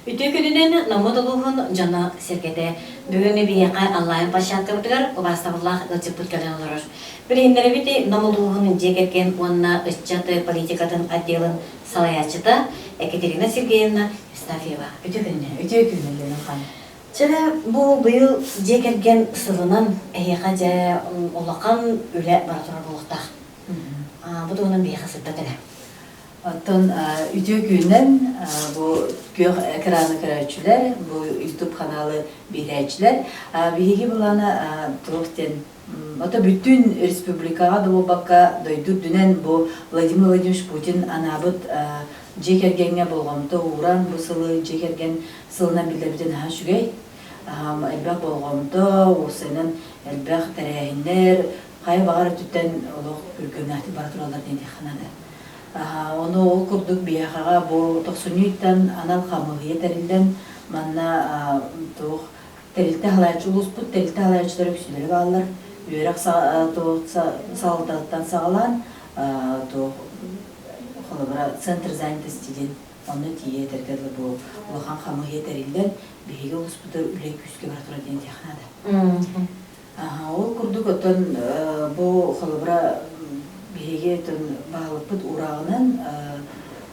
Үтүө күнүнэн Наммыт улууһун дьоно-сэргэтэ. Бүгүҥҥү биһиэхэ онлайн площадкабытыгар убаастабыллаах ыалдьыппыт кэлэн олорор. Билиһиннэрэбит Нам улууһун дьиэ кэргэн уонна ыччат политикатын отделын салайааччыта Екатерина Сергеевна Евстафьева. Үтүө күнүнэн. Үтүө күнүнэн, Лена ханым. Чэ, бу быйыл дьиэ кэргэн сылынан эһиэхэ дьэ улахан үлэ бара турар буолуохтаах. Бу туһунан биһиэхэ сырдат эрэ. Оттон үтүө күнүнэн бу күөх экраны көрөөччүлэр, бу YouTube ханаалы биһирээччилэр. Биһиги былаана туох диэн ото бүтүн республикаҕа да буолбакка дойду үрдүнэн бу Владимир Владимирович Путин анаабыт дьиэ кэргэҥҥэ болҕомто ууран бу сылы дьиэ кэргэн сылынан биллэрбитин наһаа үчүгэй. Элбэх болҕомто, уопсайынан элбэх тэрээһиннэр хайа баҕар өттүттэн олох күргүөмнээхтик бара тураллар диэн диэххэ наада. Ону ол курдук биһиэхэҕэ бу тохсунньу ыйтан анал хамыыһыйа тэриллэн, манна туох тэрилтэ салайааччы улууспут тэрилтэ салайааччылара үксүлэрэ бааллар. Үөрэх салалтатыттан саҕалаан туох холобура центр занятости диэн онно тиийэ этэргэ дылы бу улахан хамыыһыйа тэриллэн биһиги улууспутугар үлэ күүскэ бара турар диэн диэххэ наада. Ол курдук оттон бу холобура биһиги оттон баһылыкпыт уурааҕынан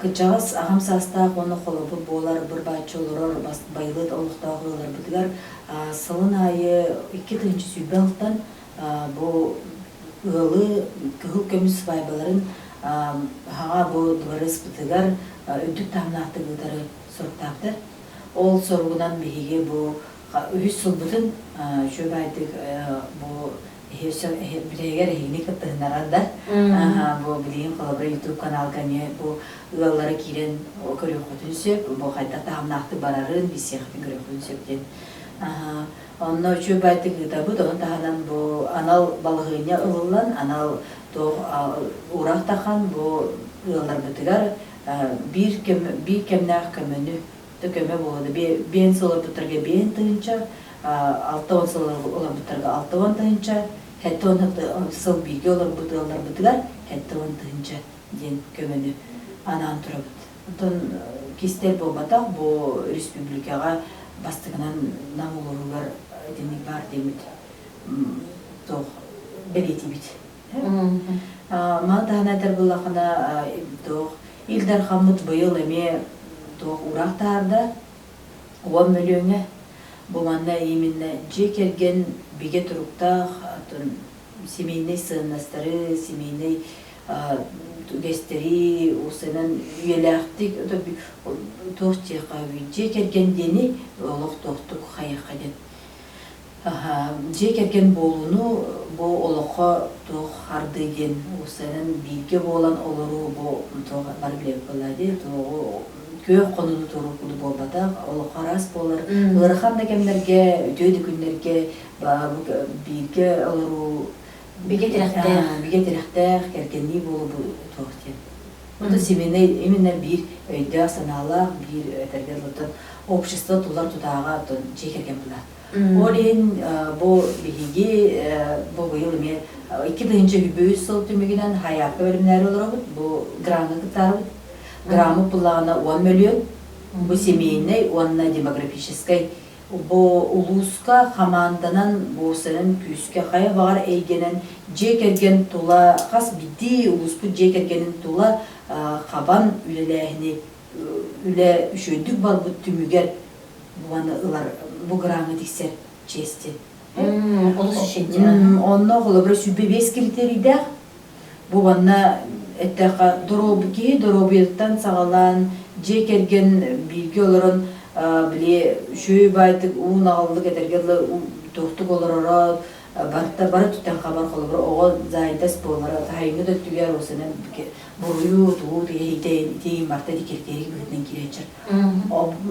кырдьаҕас аҕам саастаах уонна холобур буолар быр-бааччы олорор байылыат олохтоох ыалларбытыгар сылын аайы 2020 алтан бу ыалы кыһыл көмүс сыбаайбаларын хаҥа бу дыбарыаспытыгар үрдүк таһымнаахтык ыытары соруктаахтар. Ол соругунан биһиги бу Үһүс сылбытын үчүгэй баайдык бу билигэр эһигини кыттыһыннарар да бу билигин холобура YouTube каналга эмиэ бу ыаллара киирэн көрүөххүтүн сөп бу хайдах таһымнаахтык барарын билсиэххитин көрүөххүтүн сөп диэн онно үчүгэй баайдык ыытабыт ону таһынан бу анал балаһыанньа ылыллан анал туох уураах тахан бу ыалларбытыгар биир биир кэмнээх көмөнү көмө буолуо биэн сыл олорбуттарга биэн тыһыынча, 60 сыл олорбуттарга 60 тыһыынча, 70 сыл бииргэ олорбут ыалларбытыгар 70 тыһыынча диэн көмөнү анаан турабыт. Онтон кистэл буолбатах, бу республикаҕа бастакынан Нам улууһугар итинник баар диэммит туох бэлиэтиибит. Маны таһынан этэр буоллаххына, туох Ил Дархаммыт быйыл эмиэ туох уураах таһаарда, 10 мөлүөҥҥэ. Бу манна именно дьиэ кэргэн бигэ туруктаах, оттон семейнэй сыаннастары, семейнэй үгэстэри, уопсайынан үйэлээхтик туох диэххэ дьиэ кэргэн диэни олохтоохтук хайыахха диэн. Дьиэ кэргэн буолууну бу олоххо туох хардыы диэн уопсайынан бииргэ буолан олоруу бу туох бары билэбит буоллаа дии туоҕу күөх хонууну туоруур курдук буолбатах олоххо араас буолар ыарахан да кэмнэргэ үтүө да күннэргэ бииргэ олоруу бигэ тирэхтээх бигэ тирэхтээх кэргэннии буолуу бу туох диэн вот семейный именно биир өйдөөх-санаалаах биир этэргэ дылы общество тулар тутааҕа дьиэ кэргэн буолар. Ол иһин бу биһиги бу быйыл эмиэ 2023 сыл түмүгүнэн хайаакка бэлэмнээри олоробут, бу граҥҥа кыттаарыбыт. Граммыт буллаҕына 10 мөлүйүөн, бу семейнэй уонна демографическай бу улууска хамаанданан буусанан күүскэ хайа баҕар эйгэнэн дьиэ кэргэн тула хас биирдии улууспут дьиэ кэргэнин тула хабан үлэлээһини үлэ үчүгэйдик барбыт түмүгэр буганы ылар бу граҥҥа тиксэр чиэсти. Олус үчүгэй. Онно холобура 25 критерийдээх. Бу манна эттэххэ киһи доруобуйатыттан саҕалаан дьиэ кэргэн бииргэ олорон били үчүгэй баайдык уун аҕаллык этэргэ дылы туохтук олороро барыта бары түтэн хабар холобура оҕо занятость буолара таһайыҥҥы да өттүгэр осынан буруйу тугу итиин барта ити критерий быһыытынан киирээччэр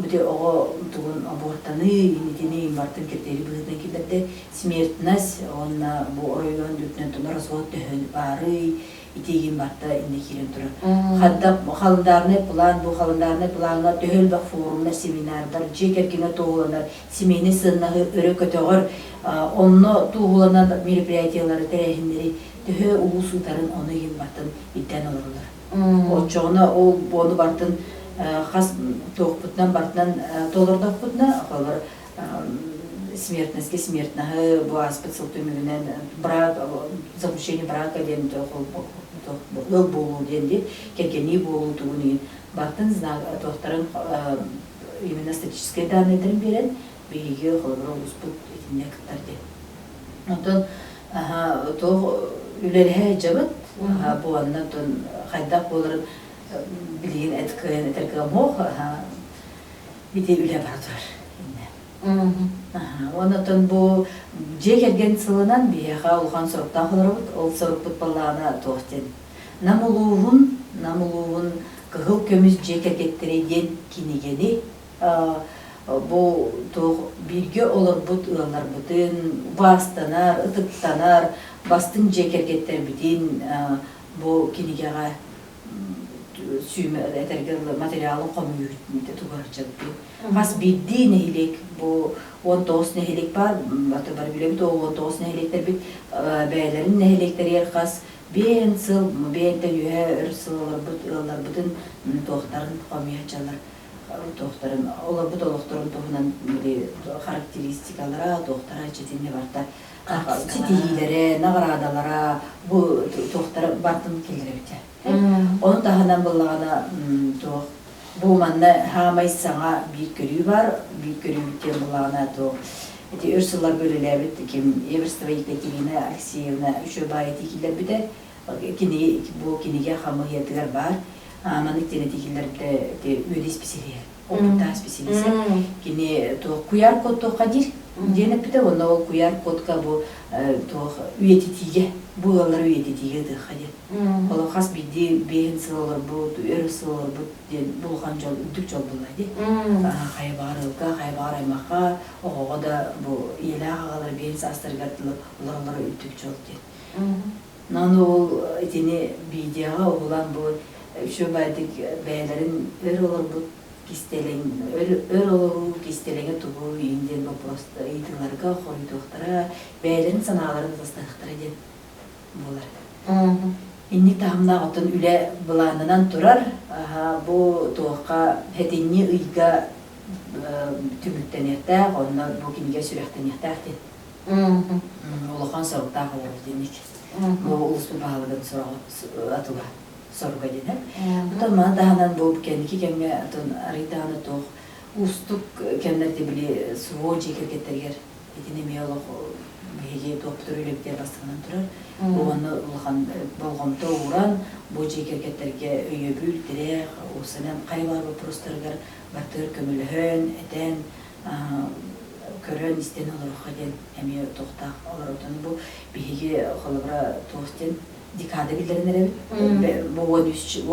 бити оҕо тугун абортаныы инитини бартын критерий быһыытынан киллэрдэ смертность уонна бу оройуон үрдүнэн туна развод төһөн баарый итиигин барта инне киирэн турар хадда халандаарнай план бу халандаарнай плаҥҥа төһө элбэх форумнар семинардар дьиэ кэргэҥҥэ туоһуланар семейнэй сыаннаһы өрө көтөҕөр онно туоһуланар мероприятиялары тэрээһиннэри төһө улуус ыытарын ону иһин бартын ирдээн олороллор. Оччоҕуна ол буону бартын Хас туохпутунан барытынан толордохпутуна, холобур, смертностька смертноһы бу ааспыт сыл түмүгүнэн брак, заключение брака диэн ыал буолуу диэн дии, кэргэнии буолуу тугун иһин бартын знак туохтарын именно статистическай данныйдарын биэрэн биһиги холобура улууспут итиннэ кыттар диэн. Онтон туох үлэлэһэ сылдьабыт, бу онно хайдах буоларын билигин эт кыайан этэр кыам ити үлэ бара турар. Онон бу дьиэ кэргэн сылынан биһиэхэ улахан соруктаах олоробут. Ол сорукпут баллаана туох диэн. Нам улууһун, Нам улууһун Кыһыл көмүс дьиэ кэргэттэрэ диэн кинигэни бу туох бииргэ олорбут ыалларбытын убаастанар, ытыктанар бастыҥ дьиэ кэргэттэрбитин бу кинигэҕэ сүүмэ этэргэ дылы материалын хомуйуу тугар дьабби. Хас биирдии нэһилиэк бу 19 нэһилиэк баар, бары билэбит ол 19 нэһилиэктэрбит бэйэлэрин нэһилиэктэригэр хас биэһин сыл, биэнтэн үөһэ өр сыл олорбут ыалларбытын туохтарын хомуйачалар туохтарын олорбут олохторун туһунан били характеристикалара, туохтара читинне барта ситиһиилэрэ, наҕараадалара бу туохтара бартын киллэрэбитэ. Ону таһынан буллаҕына туох бу манна хаамай саҥа биир көрүү бар, биир көрүүбүт диэн буллаҕына туох ити өр сылларга үлэлээбит ким Эверстова Екатерина Алексеевна үчүгэй баайы киллэрбитэ. Кини бу кинигэ хамыыһыйатыгар баар. Маннык диэн этии киллэрбитэ үөдэ исписэлииһэ, опыттаах исписэлиисэ. Кини туох куйаар код туохха диир диэн эппитэ уонна ол куйаар кодка бу туох үйэтитиигэ, бу ыаллары үйэтитиигэ ытыахха диэн. Ол хас биирдии биэһин сыл олорбут, өр сыл олорбут диэн бу улахан дьол, үрдүк дьол буолла дии. Хайа баҕар ыалга, хайа баҕар аймахха, оҕоҕо да бу ийэлээх аҕалар биэһин саастарыгар дылы олороллоро үрдүк дьол диэн. Аны ол итини видеоҕа уһулан бу үчүгэйдик бэйэлэрин өр олорбут кистэлэҥ өр олоруу кистэлэҥэ тугуй иин диэн боппуруостар ыйытыыларга хоруйдуохтара, бэйэлэрин санааларын атастаһыахтара диэн буолар. Инник таһымнаах оттон үлэ былаанынан турар. Бу туохха сэтинньи ыйга түмүктэниэхтээх, онно бу кинигэ сүрэхтэниэхтээх диэн Улахан соруктаах олорор диник. Бу улуспут баһылыгын атыла соруга диэн. Оттон маны таһынан бу кэнники кэмҥэ атын арый даҕаны туох уустук кэмнэрде били СВО дьиэ кэргэттэригэр итини эмиэ олох биһиги туохпутур үлэбитигэр бастакынан турар. Бу уонна улахан болҕомто ууран бу дьиэ кэргэттэргэ өйөбүл, тирэх, уопсайынан хайа баар боппуруостарыгар бартыгар көмөлөһөн, этэн көрөн-истэн олоруохха диэн эмиэ туохтаах олоротон бу биһиги холобура туох диэн декада биллэрин эрэбит. Бу 13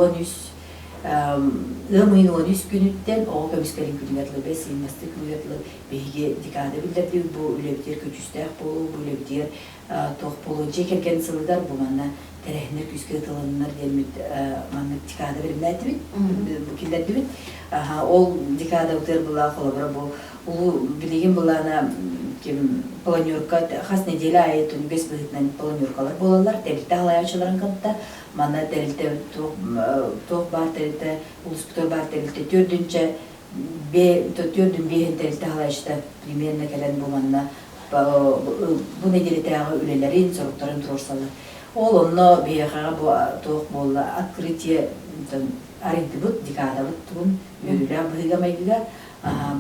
ыам ыйын 13 күнүттэн оҕо көмүскэлин күнүгэр дылы бэс ыймастыы күнүгэр дылы биһиги декада биллэрдибит. Бу үлэбитигэр көдьүүстээх буолуу, бу үлэбитигэр туох буолуо дьиэ кэргэн сылыгар бу манна тэрээһиннэр күүскэ ыытылыннар диэммит маннык декада бэлэмнээтибит, киллэрдибит. Ол декадабытыгар была холобура бу улуу билигин былаана ким планерка хас неделя аайы түнүгэс быһыытынан планеркалар буолаллар тэрилтэ салайааччыларын кытта манна тэрилтэ туох баар тэрилтэ улууспутугар баар тэрилтэ төрдүнчэ төрдүн биэһин тэрилтэ салайааччыта примерно кэлэн бу манна бу нэдиэлэтээҕи үлэлэрин соруктарын туруорсаллар. Ол онно биһиэхэҕэ бу туох буолла открытие арыйдыбыт декадабыт тугун үөрүүлээх быһыыга-майгыга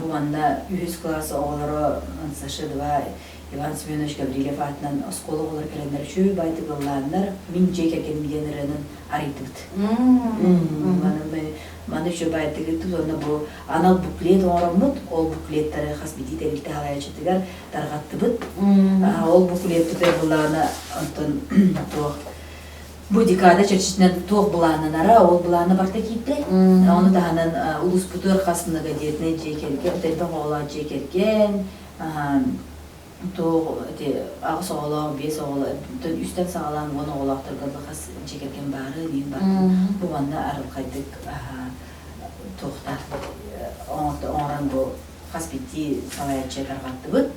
бу манна үһүс кылаас оҕолоро Саша 2 Иван Семенович Гаврильев аатынан оскуола оҕолоро кэлэннэр үчүгэй баайдык ыллааннар мин дьиэ кэргэним диэн ырыанан арыйдыбыт. Маны үчүгэй баайдык ыыттыбыт уонна бу анал буклет оҥороммут, ол буклеттары хас биирдии тэрилтэ салайааччытыгар тарҕаттыбыт. Ол буклеппытыгар былаана онтон туох бу декада чэрчитинэн туох былааннанара, ол былаана барыта киирдэ. Ону таһынан улууспутугар хас многодетный дьиэ кэргэн, элбэх оҕолоох дьиэ кэргэн, туох ити аҕыс оҕолоох, биэс оҕолоох, үстэн саҕалаан 10 оҕолоохторго хас дьиэ кэргэн баарын, иин бартын бу манна арылхайдык туохтаах оҥорон бу хас биирдии салайааччы тарҕаттыбыт.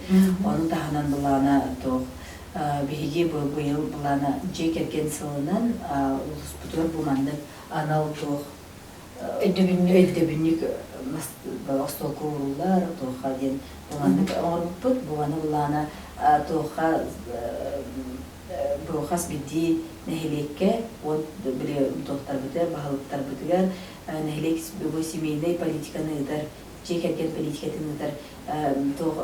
Ону таһынан былаана туох биһиги бу быйыл былаана дьиэ кэргэн сылынан улууспутугар бу маннык анал туох Өйдөбүнньүк. Өйдөбүнньүк остуолга ууруллар, туохха диэн маннык оҥорбуппут. Бу былаана туохха бу хас биирдии нэһилиэккэ уон били туохтарбытыгар, баһылыктарбытыгар нэһилиэк бу семейнай политиканы ыытар, дьиэ кэргэн политикатын ыытар туох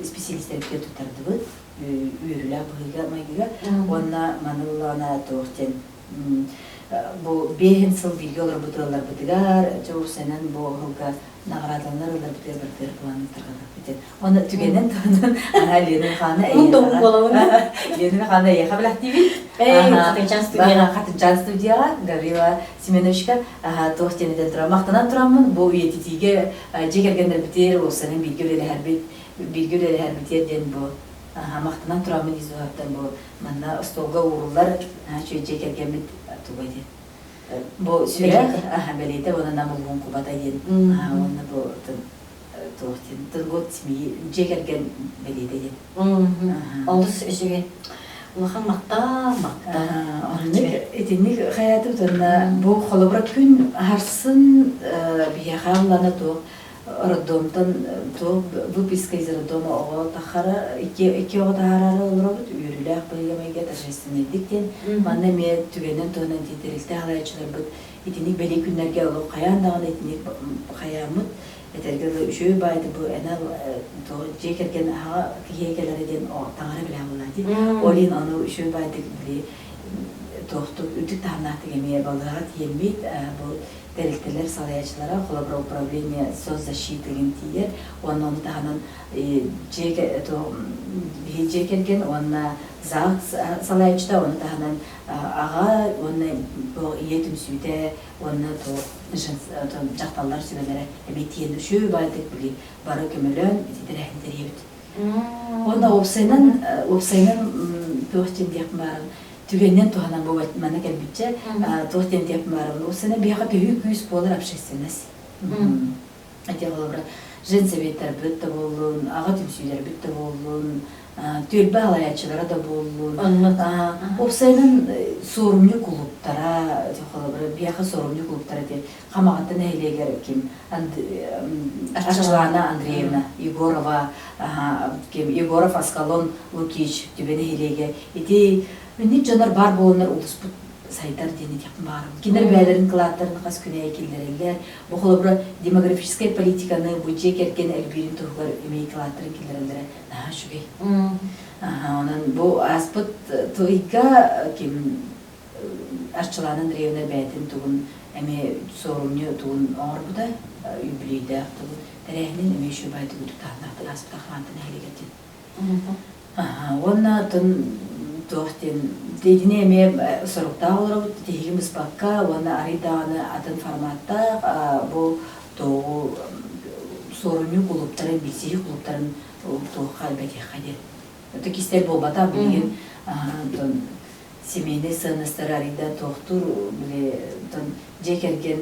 исписэлиистэрбитигэр туттардыбыт үөрүүлээх быһыыга-майгыга. Уонна маны ыллаҕына туох диэн бу биэһин сыл бииргэ олорбут ыалларбытыгар, дьэ уопсайынан бу ыһылга наҕараадаланар ыалларбытыгар барытыгар планын тарҕатыахпыт. Уонна түгэнэн туһанан Лена Михайловна Лена Михайловна эйиэхэ бэлэхтиибит. Хатынчаан студияҕа. Хатынчаан студияҕа Гаврила Семеновичка туох диэн этэн туран махтанан тураммын бу үйэтитиигэ дьиэ кэргэннэрбитигэр уопсайынан бииргэ үлэлэһэрбит бииргэ үлэлэһэрбитигэр диэн бу махтанан тураммын ис дууһаттан бу манна остуолга ууруллар үчүгэй дьиэ кэргэммит туга диэн бу сүрэх бэлиэтэ уонна нам улуун кубата диэн уонна бу туох диэн тынгот семьи дьиэ кэргэн бэлиэтэ диэн. Олус үчүгэй. Улахан махтал, махтал. Оннук итинник хайаатыбыт уонна бу холобура күн харсын биһиэхэ ыллана туох роддомтан туох выписка из роддома оҕо тахара икки икки оҕо таһаарары олоробут үөрүүлээх быһыыга-майгыга торжественнайдык диэн манна эмиэ түгэнэн туһанан тэрилтэ салайааччыларбыт итинник бэлиэ күннэргэ олох хайаан даҕаны итинник хайааммыт этэргэ дылы үчүгэй баайда бу энэл дьиэ кэргэн аһаҕа киһиэ кэлэрэ диэн таҥара билээ буоллаа дии. Ол иһин ону үчүгэй баайдык били туохтук үрдүк таһымнаахтык эмиэ балыыһаҕа тиийэммит бу тэрилтэлэр салайааччылара холобура управление соцзащиты тиийэр уонна ону таһынан дьиэ дьиэ кэргэн уонна ЗАГС салайааччыта ону таһынан аҕа уонна ийэ түмсүүтэ уонна дьахталлар сүбэлэрэ эбии тиийэн үчүгэй баайдык били бары көмөлөөн ити тэрээһин тэрийэбит. Уонна уопсайынан уопсайынан туох диэн диэхпин баарым түгэнинэн туһанан бу манна кэлбиччэ туох диэн диэхпин баарым уопсайынан биһиэхэ төһүү күүс буолар общественность. Ити холобура женсоветтарбыт да буоллун, аҕа түмсүүлэрбит да буоллун, түөлбэ салайааччылара да буоллун. Уопсайынан суорумньу кулууптара, холобура биһиэхэ суорумньу кулууптара диэн Хамаҕатта нэһилиэгэр ким Арчылаана Андреевна Егорова, ким Егоров Аскалон Лукич Түбэ нэһилиэгэ ити Инник дьоннор баар буоланнар улууспут сайдар диэн этиэхпин баҕарабын. Кинилэр бэйэлэрин кылааттарын хас күн аайы киллэрэллэр. Бу холобура демографическай политиканы бу дьиэ кэргэн элбиирин туһугар эмиэ кылааттарын киллэрэллэрэ наһаа үчүгэй. Онон бу ааспыт ыйга ким Арчылаана Андреевна бэйэтин тугун эмиэ суорумньу тугун оҥорбута, юбилейдээх тугун тэрээһинин эмиэ үчүгэй баайдык таһымнаахтык ааспыта Хамаанта нэһилиэгэр диэн. Уонна оттон туох диэн итини эмиэ соруктаах олоробут тиһигин быспакка уонна арый даҕаны атын форматтаах бу туоҕу суорунньу кулууптарын, билсиһии кулууптарын туохха элбэтиэххэ диэн. Это кистэл буолбатах билигин онтон семейнай сыаннастары арыйда туохтуур били онтон дьиэ кэргэн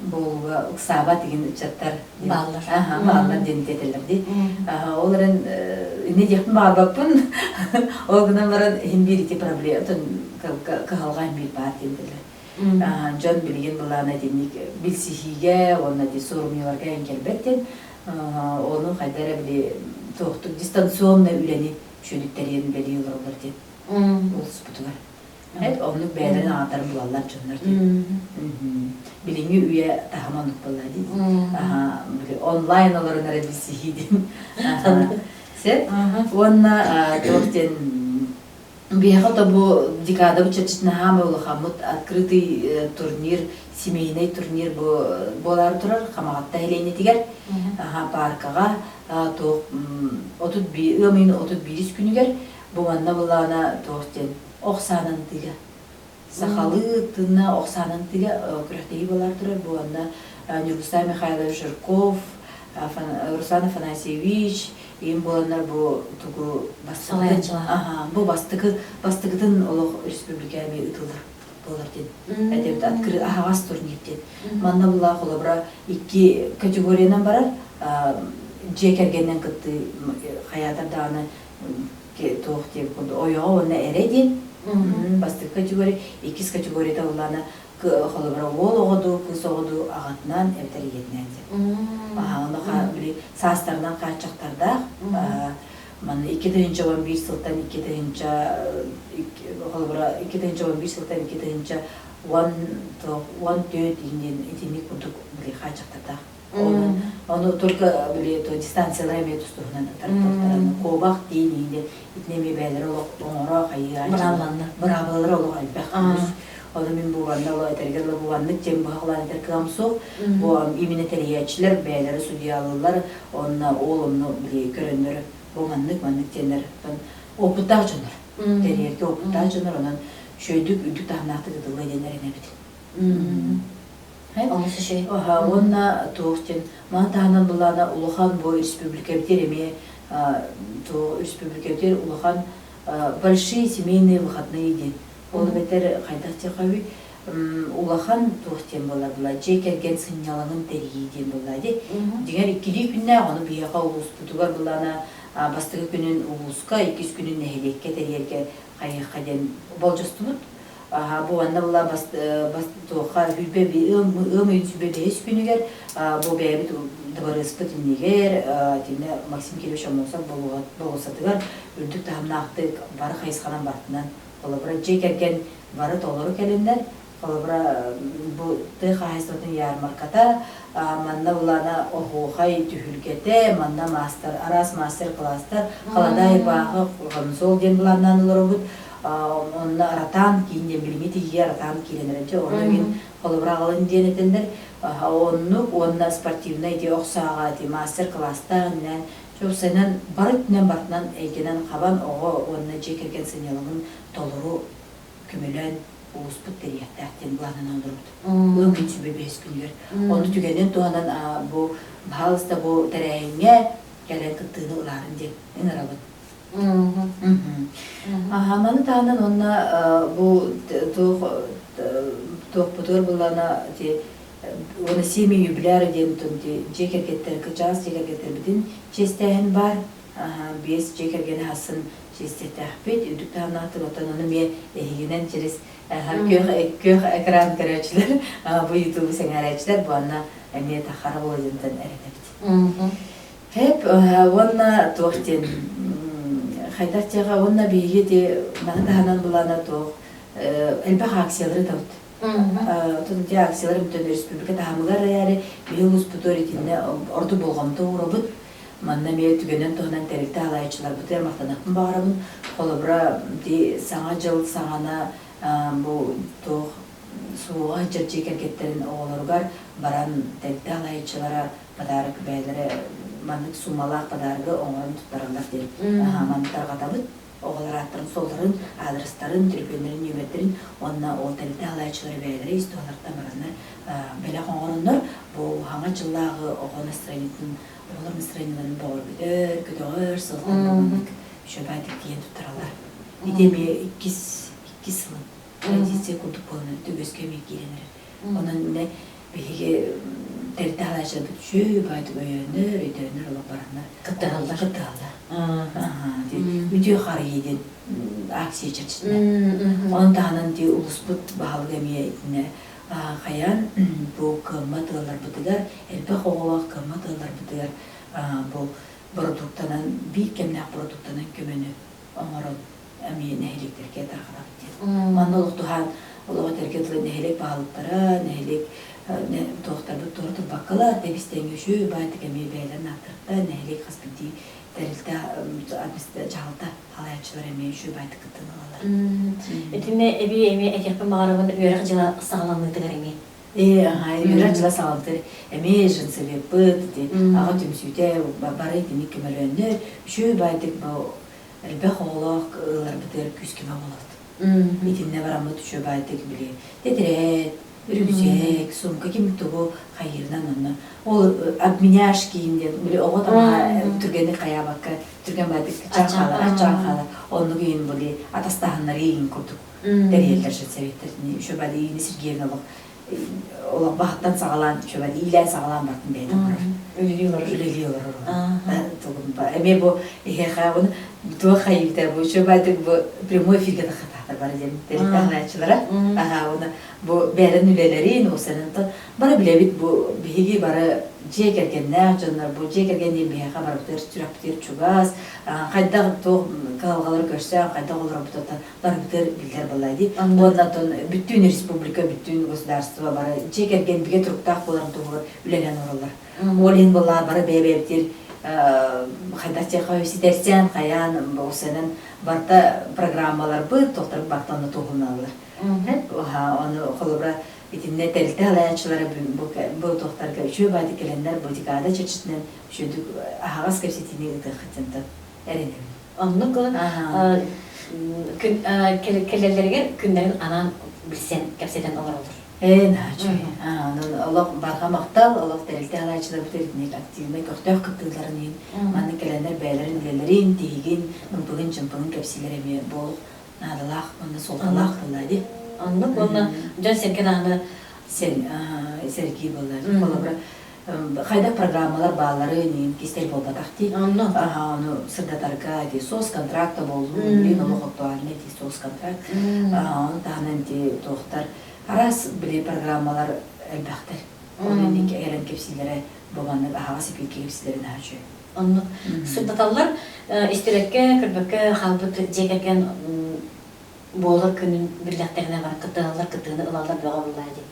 буолууга ыксаабат деген ыччаттар бааллар бааллар диэн этэллэр дии. Ол эрэн инньэ диэхпин баҕарбаппын. Ол гынан баран иһин биир ити проблема кыһалҕа иһин биир баар диэн этэллэр. Дьон билигин былаана итинник билсиһиигэ уонна ити суорумньуларга иһин кэлбэт диэн ону хайда эрэ били туохтук дистанционный үлэни үчүгүттэрин үлэлии олороллор диэн улууспутугар. Эт оннук бэйэлэрин аҕатарын булаллар дьоннор диэн. Билиҥҥи үйэ таһыма оннук буолла дии. Онлайн олорон эрэ билсиһии диэн. Сеп. Уонна туох диэн биһиэхэ то бу декадабыт чэрчитинэн хаамай улахаммыт открытый турнир, семейный турнир бу буолаары турар Хамаҕатта нэһилиэнньэтигэр пааркаҕа туох 31 ыам ыйын 31 күнүгэр бу манна былаана туох диэн ох саанан тыга сахалыы тыынна ох саанан тыга күрэхтэһии буолар турар бу уонна Ньургустай Михайлович Жирков, Руслан Афанасьевич им буоланнар бу тугу бастакы бу бастакы бастакытын олох республика эмиэ ыытыллар буолар диэн этэбит открыт аһаҕас турнир диэн манна буллаах холобура икки категориянан барар дьиэ кэргэнинэн кыттыы хайаатар даҕаны туох диэн курдук ойоҕо уонна эрэ диэн бастакы категория иккис категорията буллаана. Холобура, уол оҕо дуу, кыыс оҕо дуу аҕатынан эбэтэр ийэтинэн диэн. Ону били саастарынан хааччахтардаах. Манна 2011 сылтан 2000 холобура 2011 сылтан 2014 диэн итинник курдук били хааччахтардаах. Ону только били то дистанциялар эмиэ тустуһунан тарыттахтаран куобах диин иһинде итини эмиэ бэйэлэрэ олох оҥоро хайыы Быраабыланна. Быраабылалара олох элбэх үгүс. Ону мин бу манна олох этэргэ дылы бу маннык диэн быһаҕалаан этэр кыам суох. Бу именно тэрийээччилэр бэйэлэрэ судьуйалыыллар онно ол онно били көрөннөр бу маннык маннык диэннэр опыттаах дьоннор. Тэрийэргэ опыттаах дьоннор онон үчүгэйдик үрдүк таһымнаахтык ытыллыа диэн эрэнэбит. Олус үчүгэй. Уонна туох диэн маны таһынан былаана улахан бу республикабытыгар эмиэ туох республикабытыгар улахан большие семейные выходные диэн. Ол эбэтэр хайдах диэххэ улахан туох диэн буолар була дьиэ кэргэн сынньалаҥын тэрийии диэн буолла дии. Дьиҥэр иккилии күннээх ону биһиэхэ улууспутугар былаана бастакы күнүн улууска, иккис күнүн нэһилиэккэ тэрийэргэ хайыахха диэн болдьостубут. Бу уонна була бас туохха сүүрбэ ыам ыйын 25 күнүгэр бу бэйэбит дыбарыаспыт иннигэр итиннэ Максим Кирович Аммосов болуоссатыгар үрдүк таһымнаахтык бары хайысханан бартынан холобура дьиэ кэргэн бары толору кэлиннэр холобура бу тыа хаһаайыстыбатын ярмарката манна булана оһуохай түһүлгэтэ манна маастар араас мастер-класстар халадаай бааҕы хонсол диэн былааннаан олоробут. Онно ратан киин диэн билиҥҥи тиийэ ратан киирэн эрэ дьэ ону мин холобура аҕалын диэн этэллэр. Оннук уонна спортивнай ити ох сааҕа ити мастер-класстаах иннээн чуопсайынан бары өттүнэн барытынан эйгэнэн хабан оҕо уонна дьиэ кэргэн сынньалаҥын толору көмөлөөн улууспут тэрийиэхтээх диэн былаанынан олоробут. Ыам күн сүбэ бэһис күнүгэр. Ону түгэнин туһанан бу баһаалыста бу тэрээһиҥҥэ кэлэн кыттыыны ылаарын диэн ыҥырабын. Маны таһынан уонна бу туох туохпутугар буллаҕына ити уонна семьи юбиляры диэн дьиэ кэргэттэр кычаас дьиэ кэргэттэрбитин чиэстээһин баар. Биэс дьиэ кэргэни хассын чиэстиэхтээхпит. Үрдүк таһымнаахтык оттон ону эмиэ эһигинэн через күөх күөх экран көрөөччүлэр бу ютубу сэҥээрээччилэр бу анна эмиэ тахара буолуо эрэнэбит. Хэп уонна туох диэн хайдах диэҕэ уонна биһиги ити маны таһынан былаана туох элбэх акциялары ыытабыт. Отон ити акциялар бүтэн республика таһымыгар эрээри биһи улууспутугар итиннэ ордук болҕомто уурабыт. Манна эмиэ түгэнэн туһанан тэрилтэ халаайчыларбытыгар махтаныахпын баҕарабын. Холобура, ити Саҥа дьыл саҕана бу туох суоҕа сылдьар дьиэ кэргэттэрин оҕолоругар баран тэрилтэ халаайчылара подарок бэйэлэрэ маннык суумалаах подарогы оҥорон туттараллар диэн маны тарҕатабыт. Оҕолор ааттарын-суолларын, аадырыстарын, төлөпүөннэрин нүөмэрдэрин уонна ол тэрилтэ халааччылара бэйэлэрэ ис туһаларыттан бараннар бэлэх оҥороннор бу хаҥа дьыллааҕы оҕо настроениетын оҕолор настроениеларын бөҕөргөтөр, көтөҕөр сылтан маннык үчүгэйдик тиийэн туттараллар. Ити эмиэ иккис иккис сылын традиция курдук буолан үгэскэ эмиэ киирэн эрэр. Онон иннэ биһиги тэрилтэ халааччыларбыт үчүгэй баайдык өйөөннөр, өйдөөннөр олох бараннар кыттыһаллар. Кыттыһаллар. Үтүө харыйыы диэн акция чэрчитинэн. Онон таһынан ити улууспут баһылыга эмиэ итиннэ хайаан бу кыаммат ыалларбытыгар, элбэх оҕолоох кыаммат ыалларбытыгар бу бородууктанан, биир кэмнээх бородууктанан көмөнү оҥорон эмиэ нэһилиэктэргэ тарҕатабыт диэн. Манна олохтуһаан олоҕу этэргэ дылы нэһилиэк баһылыктара, нэһилиэк туохтарбыт туора турбаккалар, тэбис-тэҥҥэ үчүгэй баайтык эмиэ бэйэлэрин ааттарыттан нэһилиэк хас биирдии тэрилтэ дьаһалта халайааччылар эмиэ үчүгэй баайтык кыттыыны ылаллар. Итиннэ эбии эмиэ этиэхпин баҕарабын үөрэх дьыла саҕаланыытыгар эмиэ. Ээ, үөрэх дьыла саҕалытыр эмиэ женсоветпыт, аҕа түмсүүтэ бары итинник көмөлөөннөр үчүгэй баайтык элбэх оҕолоох ыалларбытыгар күүс-көмө буолабыт. Итиннэ бараммыт үчүгэй баайдык били тэтэрээт, үрүксээк, сумка ким тугу хайыырынан онно ол обменяш киин диэн били оҕо таҥаһа түргэнник хайаабакка түргэн баайдык ачаан хаалар, ачаан хаалар. Оннук иһин били атастаһыннарыы иһин курдук тэрийэллэр советтар. Үчүгэй баайдык Ирина Сергеевна олох олох баһыттан саҕалаан үчүгэй иилээн саҕалаан бартын бэйэтэ оҥорор. Үлэлии олорор. Үлэлии олорор. Тугум ба эмиэ бу эһиэхэ уну туох хайыыта бу үчүгэй баайдык бу прямой эфиргэ тахата. кыттыылаахтар бары диэн тэрилтэ аһааччылара. Аһаа уонна бу бэйэлэрин үлэлэрин, уопсайынан бары билэбит бу биһиги бары дьиэ кэргэннээх дьоннор, бу дьиэ кэргэн диэн биһиэхэ барыбытыгар сүрэхпитигэр чугас, хайдах туох кыһалҕалары көрсөн, хайдах олорорбутуттан барыбытыгар биллэр буолла дии. Уонна оттон бүттүүн республика, бүттүүн государство бары дьиэ кэргэн бигэ туруктаах буоларын туһугар үлэлээн олороллор. Ол иһин буоллаҕа бары бэйэ-бэйэбитигэр хайдах диэххэ ситэрсээн, хайаан, уопсайынан барыта программаларбыт, туохтарбыт барыта онно туһуналлар. Ону холобура итиннэ тэрилтэ салайааччылара бу туохтарга үчүгэй баайдык кэлэннэр бу декада чэрчитинэн үчүгэйдик аһаҕас кэпсэтиини ыытыаххыт эрэнэбин. Оннук кэлэллэригэр күннэрин анаан билсэн кэпсэтэн олороллор. Ээ, наһаа үчүгэй. Онон олох барҕа махтал, олох тэрилтэ салайааччыларбыт итинник активнай көхтөөх кыттыыларын иһин маннык кэлэннэр бэйэлэрин үлэлэрин, тиһигин, ымпыгын-чымпыгын кэпсиилэр эмиэ бу олох наадалаах уонна суолталаах буолла дии. Оннук уонна дьон-сэргэ даҕаны сэргии буолла. Холобура, хайдах программалар баалларын иһин кистэл буолбатах дии. Онно. Ону сырдатарга ити соцконтракт буоллун, билин олох актуальный ити соцконтракт. Ону таһынан ити туохтар араас били программалар элбэхтэр. Ол инник эрэн кэпсиилэрэ бу маннык аһаҕас эпииргэ кэпсиилэрин наһаа үчүгэй. Оннук. Сырдаталлар истибэккэ, көрбөккө хаалбыт дьиэ кэргэн буолар күнүн биллэхтэринэ баран кыттыһаллар, кыттыыны ылаллар бөҕө буоллаа дии.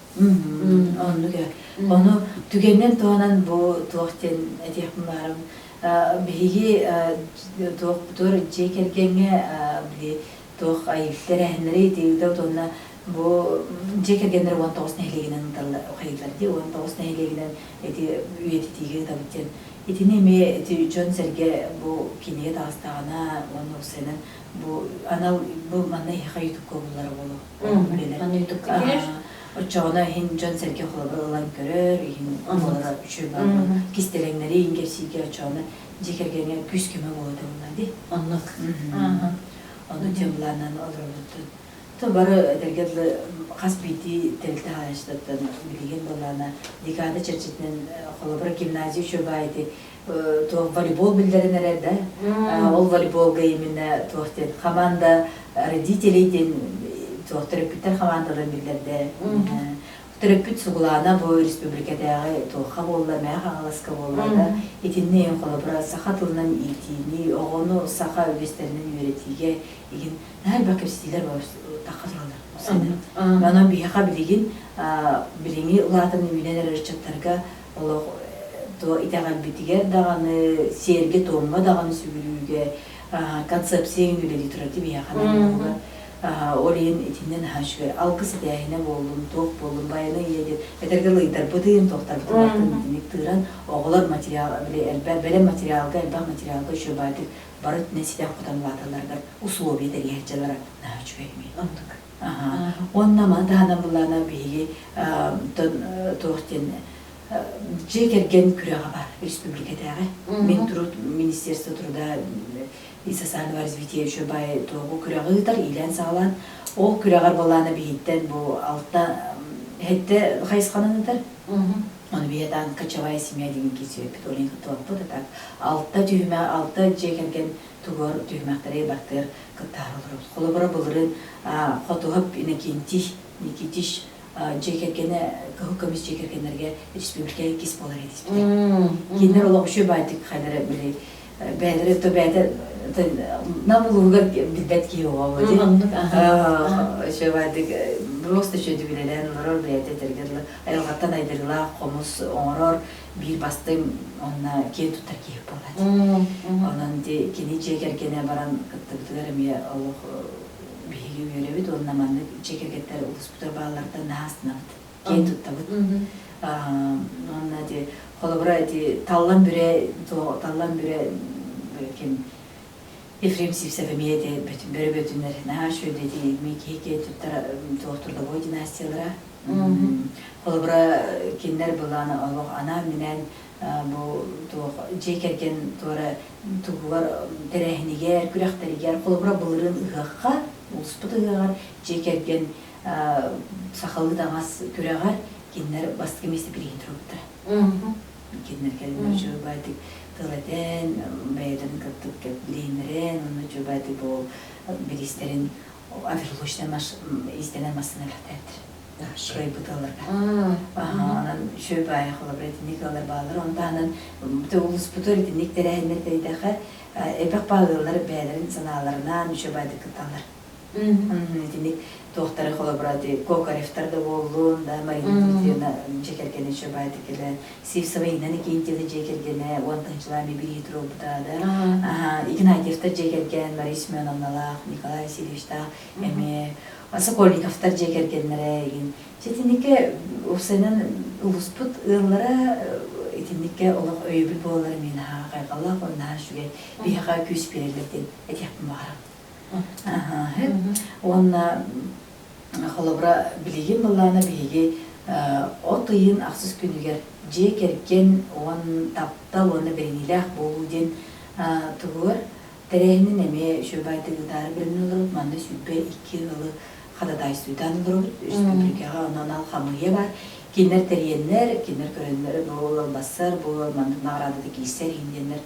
Оннук ээ. Ону түгэнинэн туһанан бу туох диэн этиэхпин баарым. Биһиги туох туор дьиэ кэргэҥҥэ били туох айыы тэрээһиннэри итиитэ уонна бу дьиэ кэргэннэр 19 нэһилиэгинэн ыыталлар хайыылар дии 19 нэһилиэгинэн ити үйэтитиигэ ыытабыт диэн итини эмиэ ити дьон-сэргэ бу кинигэ таҕыстаҕына уонна уопсайынан бу анал бу манна эһиэхэ ютубка буллара буолуо үлэлэр Аны ютубка киирэр. Оччоҕуна иһин дьон-сэргэ холобур ылан көрөр, иһин буолара үчүгэй баар кистэлэҥнэри иһин кэпсииргэ оччоҕуна дьиэ кэргэҥҥэ күүс-көмө буолуо буолла дии. Оннук. Ону темалаанан олоробуттун. То бары этэргэ дылы хас биирдии тэрилтэ хаһаайыстыбаттан билигин буоллаҕына декада чэрчитинэн холобура гимназия үчүгэй ити туох волейбол биллэрин эрэр да ол волейболга именно туох диэн команда родителей диэн туох төрөппүттэр хамаандаларын биллэрдэ төрөппүт Сугулаана бу республикатааҕы туохха буолла Мэҥэ Хаҥаласка буолла да итиннэ холобура саха тылынан иитиини оҕону саха үгэстэринэн үөрэтиигэ игин наһаа элбэх кэпсэтиилэр тахха тураллар. Онон биһиэхэ билигин билиҥҥи улаатан үүнэн эрэр ыччаттарга олох итэҕэлбитигэр даҕаны, сиэргэ-туомҥа даҕаны сүгүрүүгэ концепция үлэлии турар дии биһиэхэ наадалаһыгар. Ол иһин итиннэ наһаа үчүгэй. Алгыс этээһинэ буоллун, туох буоллун, байана ийэ диэн этэргэ лыйдарбытын, туохтарбытын барытын итинник тыыран, оҕолор материал, били элбэх, бэлэм материалга, элбэх материалга үчүгэй баайдык бары өттүнэн ситэн-хотон улааталларыгар условия тэрийээччилэрэ наһаа үчүгэй эмиэ. Оннук. Уонна маны таһынан былаана биһиги туох диэн дьиэ кэргэн күрэҕэ бар республикатааҕы. Минтруд Министерство труда и социального развития еще бай туоҕу күрэҕи ыытар иилээн-саҕалаан ол күрэҕэр былаана биһиттэн бу алта хэттэ хайысханан ыытар. Ону биһиэтаан кочевая семья деген киирсибиппит, ол иһин кыттыбаппыт. А так алта түһүмэх, алта дьиэ кэргэн тугар түһүмэхтэри бартыгар кыттаары олоробут. Холобура былырыын Хотуһап Иннокентий Никитич дьиэ кэргэнэ кыһыл көмүс дьиэ кэргэннэргэ республика иккис буолар этиспитэ. Кинилэр олох үчүгэй баайдык хайдара били бэйэлэрэ то бэйэтэ нам улууһугар билбэт киһи оҕо дии. Үчүгэй баайдык просто үчүгэйдик үлэлээн олорор бэйэтэ этэргэ дылы айылҕаттан айдарыылаах хомус оҥорор биир бастыҥ уонна киэн туттар киһи буолааччы. Онон кини дьиэ кэргэнэ баран кыттыбытыгар эмиэ олох биһиги үөрэбит уонна маннык дьиэ кэргэттэр улууспутугар баалларыттан наһаа астынабыт, киэн туттабыт. Уонна ити холобура ити Таллан Бүрэ Таллан Бүрэ ким Ефрем Сивцев эмиэ ити бөрө бөтүннэр наһаа үчүгэй ити киһи киэн туттар туох трудовой династиялара. Холобура кинилэр былаана олох анаан-минээн бу туох дьиэ кэргэн туора тугугар тэрээһинигэр, күрэхтэригэр, холобура былырыын ыһыахха, улууспут ыһыаҕар дьиэ кэргэн сахалыы таҥас күрэҕэр кинилэр бастакы миэстэ бирииһин турбуттара. Кинилэр кэлин үчүгэйдик тыл этэн, бэйэлэрин кыттык билиһиннэрэн, уонна үчүгэйдик бу бириистэрин оверлочнай иистэнэр массыына бэлэхтээбиттэр. Кыайбыт ыалларга. Онон үчүгэй баайа холобура итинник ыаллар бааллар. Ону таһынан улууспутугар итинник тэрээһиннэр тэрийдэххэ элбэх баал ыаллар бэйэлэрин санааларынан үчүгэй баайдык кытталлар. Итинник туохтары холобура Кокаревтар да буоллун, да Марина Дмитриевна дьиэ кэргэнэ үчүгэй баайдык кэлэн, Сивцева Инна Никитина дьиэ кэргэнэ уон тыһыынчалаах эмиэ бирииһи туруорбута да. Игнатьевтар дьиэ кэргэн Мария Семеновналаах, Николай Васильевичтаах эмиэ Сокольниковтар дьиэ кэргэннэрэ игин. Итинникке уопсайынан улууспут ыаллара итинникке олох өйөбүл буолаллара мин наһаа хайҕаллаах уонна наһаа үчүгэй биһиэхэ күүс биэрэллэр диэн этиэхпин баҕарабын. Уонна холобура билигин былаана биһиги от ыйын ахсыс күнүгэр дьиэ кэргэн уон таптал уонна бэриниилээх буолуу диэн туһугар Тэрээһинин эмиэ үчүгэй баайдык ыытаары бэлэмнии олоробут. Манна 22 ыалы хадатаайствуйтаан олоробут. Республикаҕа онно анал хамыыһыйа баар. Кинилэр тэрийэннэр, кинилэр көрөннөр бу ыал бассар, бу ыал маннык наҕараадата киирсэр иһин диэннэр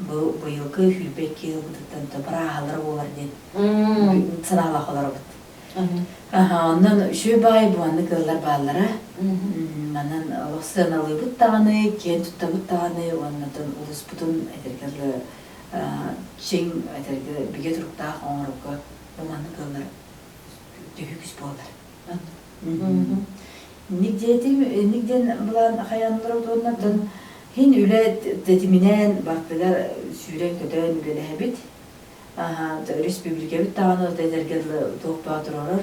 бу быйылгы 22 ыалбытыттан бырааһалара буолар диэн санаалаах олоробут. Онон үчүгэй баай бу маннык ыаллар бааллара. Манан олох сыаналыыбыт даҕаны, киэн туттабыт даҕаны уонна улууспутун этэргэ дылы чиҥ этэргэ бигэ туруктаах оҥорорго бу маннык ыаллар төһүү күүс буолар. Инник диэтим, инник диэн былаан хайааннар уонна хин үлэ тэтиминэн бартыгар сүүрэн-көтөн үлэлэһэбит. Республикабыт даҕаны этэргэ дылы туох баа турарар.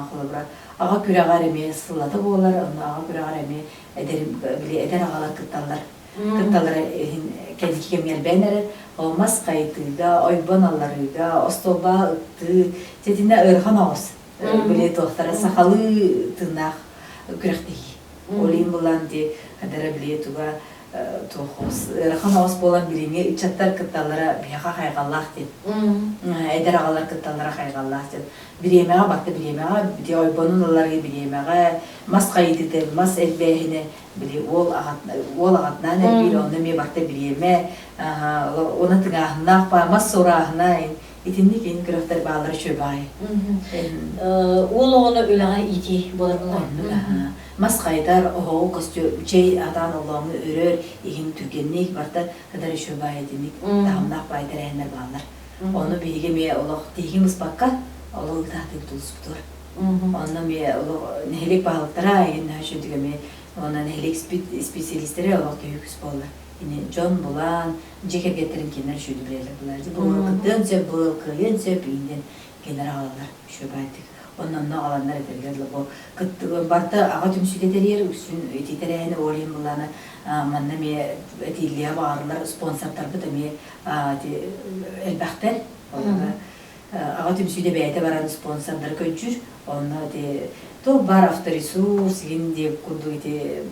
Холобура, аҕа күрэҕэр эмиэ сыллата буолар, онно аҕа күрэҕэр эмиэ эдэр били эдэр аҕалар кытталлар. Кытталлара иһин кэнники кэмҥэ элбээн эрэр. Ол мас хайытыыга, ойбон алларыыга, остуолба ыттыы, ситиннэ ыарахан оҕус. Били туохтара сахалыы тыыннаах күрэхтэһии. Ол иһин булан ди хадара били туга туох ыарахан оҕус буолан билиҥҥи ыччаттар кытталлара биһиэхэ хайҕаллаах диэн. Эдэр аҕалар кытталлара хайҕаллаах диэн. Бириэмэҕэ барта бириэмэҕэ, ити ойбонун ылларыы бириэмэҕэ, мас хайытыыта, мас элбээһинэ били уол уол аҕатынаан элбиир онно эмиэ барта бириэмэ уонна тыҥааһыннаах баа мас сурааһына итинник ин күрэхтэр бааллара үчүгэй баай Уол оҕону үлэҕэ иитии буолар оннук мас хайытар оһоҕу костю чэй атаан оллооҥу өрөр иһин түргэнник барта кытар үчүгэй баай итинник таһымнаах баай тэрээһиннэр бааллар ону биһиги эмиэ олох тиһигин быспакка олох ыытаатыыбыт улуспутугар Онно эмиэ олох нэһилиэк баһылыктара игин үчүгдүк эмиэ уонна нэһилиэк специалистэрэ олох төһүү буоллар. Ини дьон булан, дьиэ кэргэттэрин кинилэр үчүгдүк билэллэр булар. Бу кыттыан сөп, бу кыайыан сөп ииннен кинилэр аҕалаллар үчүгэй баайдык. Онно онно аҕаланнар этэргэ дылы бу кыттыгы барта аҕа түмсүүтэ тэрийэр үксүн ити тэрээһини ол иһин былаана манна эмиэ этииллиэ баҕарылар спонсордарбыт эмиэ элбэхтэр. Аҕа түмсүүтэ бэйэтэ баран спонсордары көрдүүр. Онно ити туох баар авторесурс игин диэк курдук ити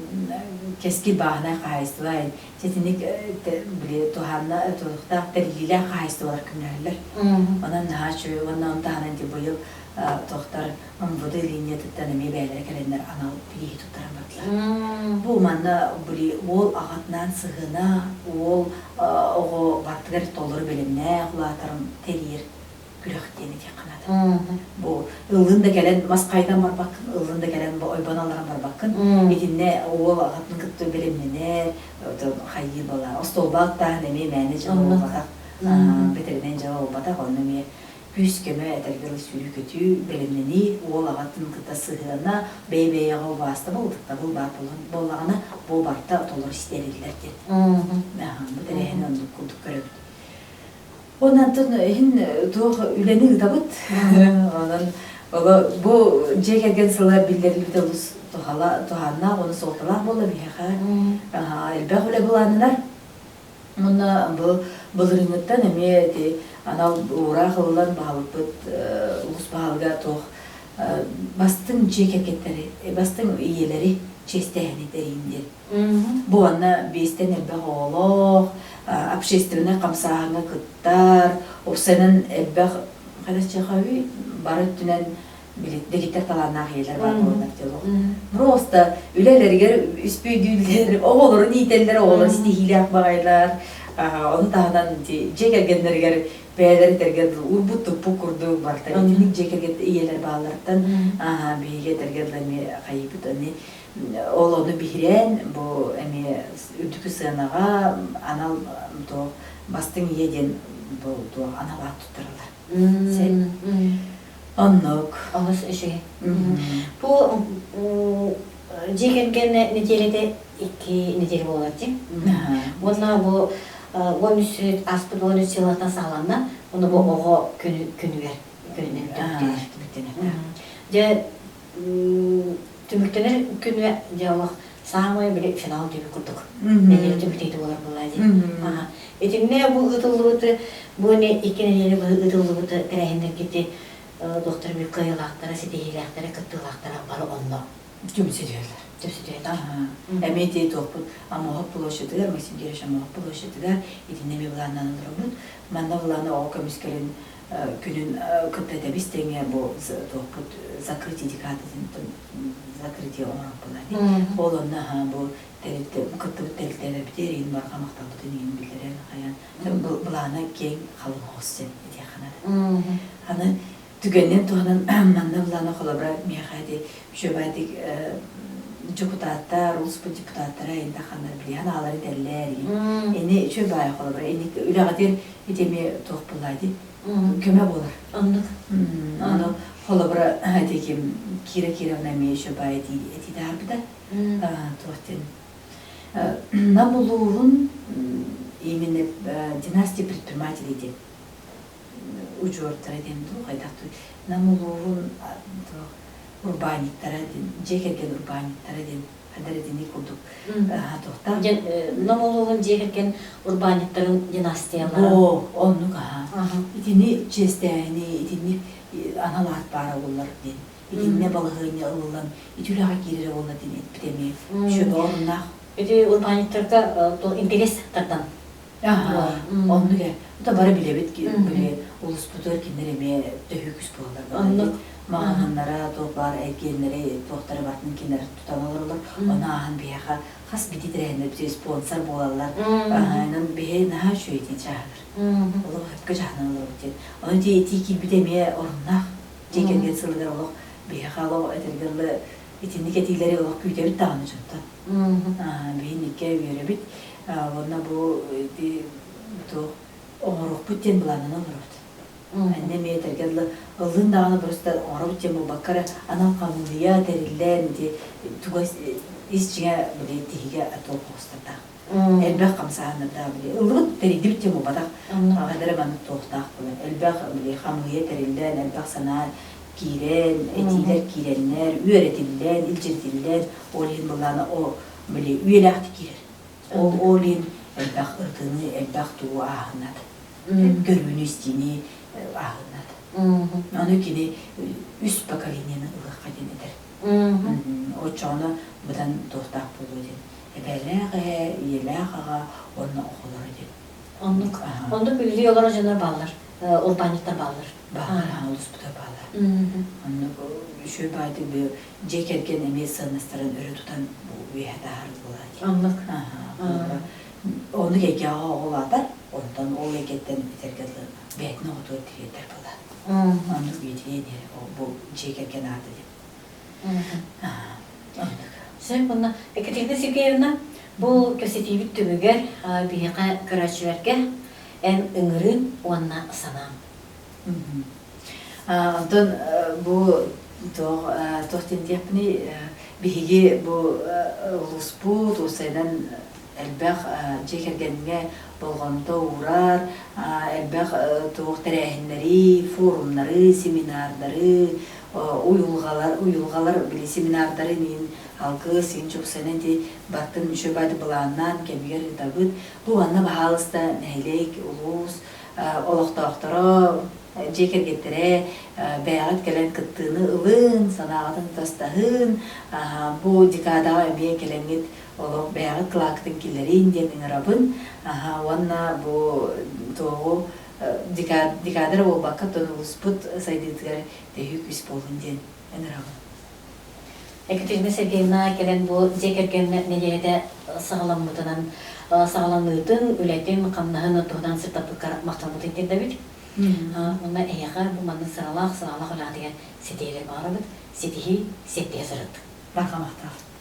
кэскил бааһынай хаһаайыстыба ситинник били туһаанна туохтаах тэриллиилээх хаһаайыстыбалар көмөлөһөллөр. Онон наһаа үчүгэй уонна ону таһынан ити быйыл туохтар МВД линиятыттан эмиэ бэйэлэрэ кэлэннэр анал бирииһи туттаран бардылар. Бу манна били уол аҕатынаан сыһыана, уол оҕо бардыгар толору бэлэмнээх улаатарын тэрийэр күрэх диэн этиэххэ наада. Бу ыллын да кэлэн мас хайдан барбаккын, ыллын да кэлэн бу ойбон алларан барбаккын. Итиннэ уол аҕатын кытта бэлэмнэнэр, хайыы бала, остуолба аттааһын эмиэ мээнэ дьыала буолбатах, бэтэринэн дьыала буолбатах, онно эмиэ күүс-көмө этэргэ дылы сүүрүү-көтүү, бэлэмнэнии, уол аҕатын кытта сыһыана, бэйэ-бэйэҕэ убаастабыл, ытыктабыл баар буоллаҕына, бу барыта толору ситэриллэр диэн. Бу тэрээһини оннук курдук көрөбүт. Онон иһин туох үлэни ыытабыт. Онон бу дьиэ кэргэн сыла биллэриллибитэ олус туһааннаах уонна суолталаах буолла биһиэхэ. Элбэх үлэ былааннанар. Уонна бу былырыыҥҥыттан эмиэ ити анал уураах ылыллан баһылыкпыт улуус баһылыга туох бастыҥ дьиэ кэргэттэри, бастыҥ ийэлэри чиэстээһини тэрийин диэн. Бу уонна биэстэн элбэх оҕолоох, общественнай хамсааһыҥҥа кыттар, уопсайынан элбэх хайдах бары өттүнэн дэгиттэр талааннаах ийэлэр баар буоланнар диэн олох. Просто үлэлэригэр үспүйдүүллэр, оҕолорун иитэллэр, оҕолор ситиһиилээх баҕайылар. Ону таһынан дьиэ кэргэннэригэр бэйэлэрин этэргэ уурбут-туппут курдук барыта итинник дьиэ кэргэн ийэлэр баалларыттан биһиги этэргэ дылы эмиэ хайыыбыт аны ол ону биһирээн бу эмиэ үрдүкү сыанаҕа анал туох бастыҥ ийэ диэн бу туох анал аат туттараллар. Оннук. Олус үчүгэй. Бу дьиэ кэргэн нэдиэлэтэ икки нэдиэлэ буолар дии. Уонна бу 13 ааспыт 13 сыллартан саҕаланна. Уонна бу оҕо күнүгэр күнүнэн түмүктэнэр. Дьэ түмүктэнэр күнү дьэ олох саамай били финал диэбит курдук нэдиэлэ түмүктэйдэ буолар буоллаа дии. Итиннэ бу ыытыллыбыты бу икки нэдиэлэ быһа ыытыллыбыт тэрээһиннэргити доктор бил кыайыылаахтара, ситиһиилээхтэрэ, кыттыылаахтара бары онно түмсүтүөлэр. Түмсүтүөлэр. Эмиэ ити туохпут Амоһоп площадыгар, Максим Кирович Амоһоп площадыгар итиннэ эмиэ былааннанан олоробут. Манна былааны оҕо көмүскэлин күнүн кытта тэбис тэҥэ бу туохпут закрытие декадатын закрытие оҥороппула Ол онно бу тэрилтэ кыттыбыт тэрилтэлэрбитигэр иһин барҕа махталбытын иһин биллэрэн хайан былаана киэҥ халыҥ оҕус син этиэххэ наада. Аны түгэнинэн туһанан манна былаана холобура миэхэ ити үчүгэйдик дьокутааттар, улууспут депутаттара инде ханна билиһэн аалары тэллээр ини үчүгэй баайа холобура ини үлэҕитир ити эмиэ туох буоллаа ди көмө буолар. Оннук. Аны холобура ити ким Кира Кировна эмиэ үчүгэй баайа этии таарбыта. Туох диэн Нам улууһун именно династия предпринимателей диэн удьуортара диэн дуу хайдах дуу Нам улууһун туох урбаанньыттара диэн дьиэ кэргэн урбаанньыттара диэн хайдар итинник курдук туохтаах Нам улууһун дьиэ кэргэн урбаанньыттарын династиялара. Оо, оннук аха. Итини чиэстээһини, итинник анал аат баара буоллар диэн. Итиннэ балаһыанньа ылыллан, ити үлэҕэ киирэрэ буолла диэн эппит эмиэ. Үчүгэй оруннаах. Ити урбаанньыттарга интэриэс тардан. Оннук ээ. Ото бары билэбит били улуспутугар кинилэр эмиэ төһүү күүс буолаллар. Оннук. Маҕаһыннара, туох баар эргиэннэри, туохтары барытын кинилэр тутан олороллор. Ону ааһан биһиэхэ хас биирдии тэрээһиннэр биһиги спонсор буолаллар. Онон биһи наһаа үчүгэй диэн чааһыгар. Олох сөпкө дьаһанан олоробут диэн. Ону ити этии киирбитэ эмиэ оруннаах. Дьиэ кэргэн сылыгар олох биһиэхэ олох этэргэ дылы итинник этиилэри олох күүтэбит даҕаны дьонтон. Биһинниккэ үөрэбит. Уонна бу ити туох оҥоруохпут диэн былааннанан олоробут. Иннэ эмиэ этэргэ дылы ыллын даҕаны просто оҥоробут диэн буолбакка эрэ анал хамыыһыйа тэриллэн ити туга ис дьиҥэ били тиһигэ туох оҕустардаах. Элбэх хамсааһыннардаах били ыллыбыт тэрийдибит диэн буолбатах. Аҕа маннык туохтаах буолар. Элбэх били хамыыһыйа тэриллэн, элбэх санаа киирэн, этиилэр киирэннэр, үөрэтиллэн, илдьиритиллэн, ол иһин былаана о били үйэлээхтик киирэр. Ол ол иһин элбэх ырытыыны, элбэх тугу ааһыннат. Көрүүнү-истиини ааһыннат. Ону кини үс поколениены ылыахха диэн этэр. Оччоҕуна быдан туохтаах буолуо диэн. Эбээлээх эһэ, ийэлээх аҕа уонна оҕолоро диэн. Оннук. Оннук үлэлии олорор дьоннор бааллар. Урбаанньыттар бааллар. Бааллар, улууспутугар бааллар. Оннук үчүгэй баайдык бу дьиэ кэргэн эмиэ сыаннастарын өрө тутан бу үөһэ таһаарыы буолар дии. Оннук. Оннук эйгэҕэ оҕо улаатар, онтон ол эйгэттэн этэргэ дылы бэйэтин оҕотугар тириэрдэр буолар. Оннук үйэтийэн иһэр бу дьиэ кэргэн аата диэн. Оннук. Сөп уонна Екатерина Сергеевна, бу кэпсэтиибит түмүгэр биһиэхэ көрөөччүлэргэ эн ыҥырыыҥ уонна санааҥ. Онтон бу туох туох диэн диэхпиний биһиги бу улууспут уопсайынан элбэх дьиэ кэргэҥҥэ болҕомто уурар, элбэх туох тэрээһиннэри, форумнары, семинардары, уйулҕалар, уйулҕалар били семинардары мин алгыс, иин чупсанан ити бартын үчүгэй былааннаан кэмигэр ыытабыт. Бу манна баһаалыста нэһилиэк, улуус олохтоохторо, дьиэ кэргэттэрэ бэйэҕит кэлэн кыттыыны ылын, санааҕытын тастаһын, бу декадаҕа эмиэ кэлэҥҥит олох бэйэҕит кылааккытын киллэрин диэн ыҥырабын. Уонна бу туоҕу декада эрэ буолбакка, оттон улууспут сайдыытыгар төһүү күүс буоллун диэн ыҥырабын. Екатерина Сергеевна кэлэн бу дьиэ кэргэн нэдиэлэтэ саҕаламмытынан саҕаланыытын, үлэтин, хамнаһын туһунан сырдаппыккар махталбытын тиэрдэбит. Уонна эһиэхэ бу маннык сыралаах, сылаалаах үлэҕитигэр ситиһиилэр баҕарабыт. Ситиһии, сиэттиһэ сырыт. Барҕа махтал.